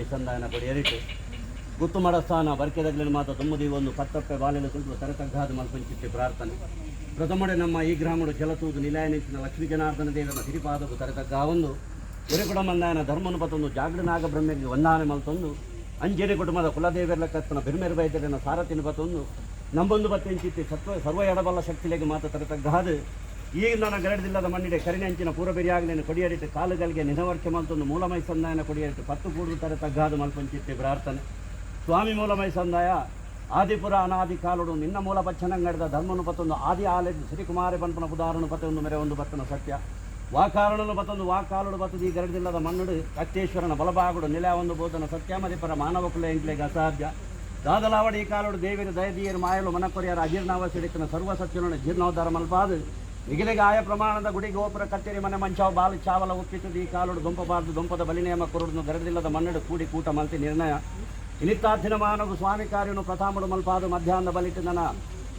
ಮೈಸಂದಾಯನ ಕೊಡಿಯರಿಟ್ಟು ಗುತ್ತು ಮಡಸ್ಥಾನ ಬರ್ಕೆದಗ್ಲಿನ ಮಾತ ತುಮ್ಮದಿ ಒಂದು ಪತ್ತಪ್ಪೆ ಬಾಲೆಲು ತುಳುಕು ತರತಗ್ಗಾದ ಮಲ್ಪಂಚಿತ್ತಿ ಪ್ರಾರ್ಥನೆ. ಪ್ರಥಮಡೆ ನಮ್ಮ ಈ ಗ್ರಾಮಡು ಜಲತೂದು ನಿಲಯನಿಂಚಿನ ಲಕ್ಷ್ಮೀ ಜನಾರ್ದನ ದೇವನ ಸಿರಿಪಾದವು ತರತಗ್ಗಾವೊಂದು ಉರಿಕುಡಮಂದಾಯನ ಧರ್ಮನು ಪತ್ತೊಂದು ಜಾಗೃ ನಾಗಬ್ರಹ್ಮೆಗೆ ವಂದಾನೆ ಮಲ್ತೊಂದು ಅಂಜನೆ ಕುಟುಂಬದ ಕುಲದೇವೆರ್ಲ ಕತ್ತನ ಬಿರ್ಮೆರ್ ಬೈದೆರೆನ ಸಾರಥಿನ ಪತ್ತೊಂದು ನಂಬೊಂದು ಬತ್ತೆಂಚಿತ್ತಿ ಸತ್ವ ಸರ್ವ ಎಡಬಲ್ಲ ಶಕ್ತಿಲೆಗೆ ಮಾತ ತರತಗ್ಗಾದು ಈಗ ನನ್ನ ಗರಡದಿಲ್ಲದ ಮಣ್ಣಿಡೆ ಕರಿನಂಚಿನ ಪೂರಬೆರಿಯಾಗಲೇನು ಕೊಡಿಯರಿಟ್ಟು ಕಾಲುಗಳಿಗೆ ನಿನವರ್ಕೆ ಮಲ್ತೊಂದು ಮೂಲಮೈ ಸಂದಾಯನ ಕೊಡಿಯರಿಟ್ಟು ಪತ್ತು ಕೂಡು ತರ ತಗ್ಗಾದು ಮಲ್ಪಂಚಿತ್ತಿ ಪ್ರಾರ್ಥನೆ. ಸ್ವಾಮಿ ಮೂಲಮೈ ಸಂದಾಯ ಆದಿಪುರ ಅನಾದಿ ಕಾಲುಡು ನಿನ್ನ ಮೂಲ ಬಚ್ಚನಂಗಡಿದ ಧರ್ಮನು ಪತ್ತೊಂದು ಆದಿ ಆಲೆದ್ದು ಶ್ರೀಕುಮಾರಿ ಪನ್ಪನ ಉದಾಹರಣು ಪತ್ತೊಂದು ಮೆರೆ ಒಂದು ಬತ್ತನ ಸತ್ಯ ವಾಕಾರಣನು ಬತ್ತೊಂದು ವಾಕಾಲುಡು ಬತ್ತದು ಈ ಗರಡದಿಲ್ಲದ ಮಣ್ಣುಡು ಕತ್ತೇಶ್ವರನ ಬಲಬಾಗುಡು ನೆಲೆ ಒಂದು ಬೋಧನ ಸತ್ಯಮದಿಪರ ಮಾನವ ಕುಲ ಎಂಕ್ಲೆಗೆ ಅಸಾಧ್ಯ. ದಾದಲಾವಡಿ ಈ ಕಾಲುಡು ದೇವಿನ ದಯದೀಯರು ಮಾಯಲು ಮನಕೊರಿಯರ ಅಜೀರ್ಣಾವ ಸಿಡಿತನ ಸರ್ವ ಸತ್ಯನ ಜೀರ್ಣೋದ್ಧಾರ ಮಲ್ಪಾದು ನಿಗಿಲಿಗೆ ಆಯ ಪ್ರಮಾಣದ ಗುಡಿ ಗೋಪುರ ಕತ್ತೇರಿ ಮನೆ ಮಂಚಾವ ಬಾಲು ಚಾವಲ ಒಪ್ಪಿತದ ಈ ಕಾಲುಡು ದೊಂಪಬಾರ್ದು ದೊಂಪದ ಬಲಿನೇಮ ಕೊರುಡು ಗರಡಿಲ್ಲದ ಮಣ್ಣಡು ಕೂಡಿ ಕೂಟ ಮಲ್ತಿ ನಿರ್ಣಯ ಇನಿತ್ತಾರ್ಥಿನ ಮಾನವು ಸ್ವಾಮಿ ಕಾರ್ಯನು ಪ್ರಥಾಮುಡು ಮಲ್ಪಾದು ಮಧ್ಯಾಹ್ನ ಬಲಿಟ್ಟು ನನ್ನ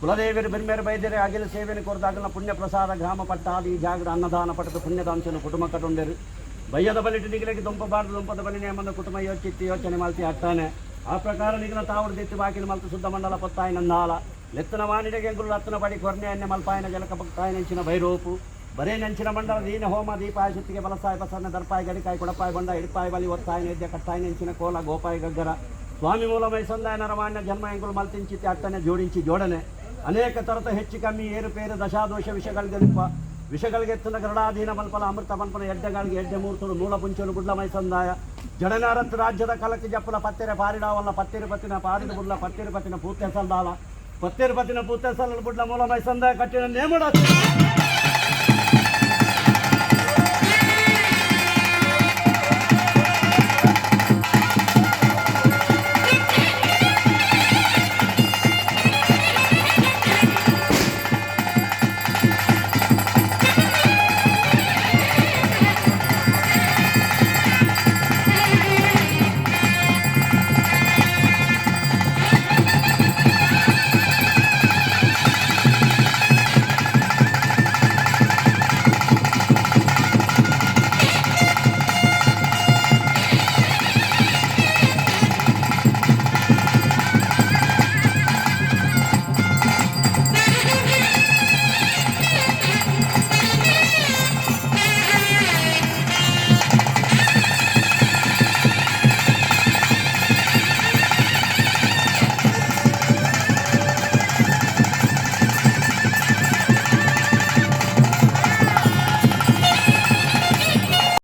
ಕುಲದೇವರು ಬಿರ್ಮೇರು ಬೈದರೆ ಅಗಿಲ ಸೇವೆಯನ್ನು ಕೊರದಾಗಲ ಪುಣ್ಯ ಪ್ರಸಾದ ಗ್ರಾಮ ಪಟ್ಟಾದಿ ಈ ಜಾಗದ ಅನ್ನದಾನ ಪಟ್ಟದ ಪುಣ್ಯದಾಂಶನು ಕುಟುಂಬ ಕಟ್ಟುಂಡರು ಬಯ್ಯದ ಬಲಿಟ್ಟು ನಿಗಿಲಿಗೆ ದೊಂಪಬಾರ್ದು ದೊಂಪದ ಬಲಿನೇಮದ ಕುಟುಂಬ ಯೋಚಿತ್ತು ಯೋಚನೆ ಮಲ್ತಿ ಅಟ್ಟಾನೆ. ಆ ಪ್ರಕಾರ ನಿಗಿನ ತಾವಡು ದೆತ್ತಿ ಬಾಕಿನ ಮಲ್ತು ಶುದ್ಧ ಮಂಡಲ ಪೊತ್ತಾಯಿ ನಂದಾಲ ಲೆತ್ತನ ವಾಣಿಡೆಗೆ ಗುರು ರತ್ನ ಪಡಿ ಕೊರ್ನೆ ಅನ್ಯ ಮಲ್ಪಾಯನ ಜಲಕ ಭಕ್ತಾಯ ನೆಂಚಿನ ಭೈರೋಪು ಬರೇ ನೆಂಚಿನ ಮಂಡಲ ದೀನ ಹೋಮ ದೀಪಾಯ ಸುತ್ತಿಗೆ ಬಲಸಾಯ ಬಸನ್ನ ದರ್ಪಾಯ ಗಡಿಕಾಯಿ ಕೊಡಪಾಯ ಬಂಡ ಇಡಿಪಾಯ ಬಲಿ ಒತ್ತಾಯ ನೈದ್ಯ ಕಟ್ಟಾಯ ನೆಂಚಿನ ಕೋಲ ಗೋಪಾಯ ಗಗ್ಗರ ಸ್ವಾಮಿ ಮೂಲಮೈ ಸಂದಾಯ ನರಮಾನ್ಯ ಜನ್ಮ ಎಂಗುಲು ಮಲ್ತಿಂಚಿತಿ ಅಟ್ಟನೆ ಜೋಡಿಂಚಿ ಜೋಡನೆ ಅನೇಕ ತರತ ಹೆಚ್ಚು ಕಮ್ಮಿ ಏರುಪೇರು ದಶಾದೋಷ ವಿಷಗಳಿಗೆಪ್ಪ ವಿಷಗಳಿಗೆತ್ತನ ಗರುಡಾಧೀನ ಮಲ್ಪಲ ಅಮೃತ ಮಲ್ಪನ ಎಡ್ಡೆಗಳಿಗೆ ಎಡ್ಡೆ ಮೂರ್ತುಡು ಮೂಲ ಪುಂಚನು ಗುಡ್ಲ ಮೈಸಂದಾಯ ಜಡನಾರತ್ ರಾಜ್ಯದ ಕಲಕಿ ಜಪ್ಪುಲ ಪತ್ತೆರೆ ಪಾರಿಡಾವಲ್ಲ ಪತ್ತೆರು ಪತ್ತಿನ ಪಾರಿದ ಬುಡ್ಲ ಪತ್ತೆರು ಪತ್ತಿನ ಪೂತ್ತೆಸಲ್ದಾಲ ಪತ್ತೆರು ಪತ್ತಿನ ಪೂತ್ತೆಸಲ್ ಬುಡ್ಲ ಮೂಲ ಮೈಸಂದಾಯ ಕಟ್ಟಿನ ನೇಮಡ.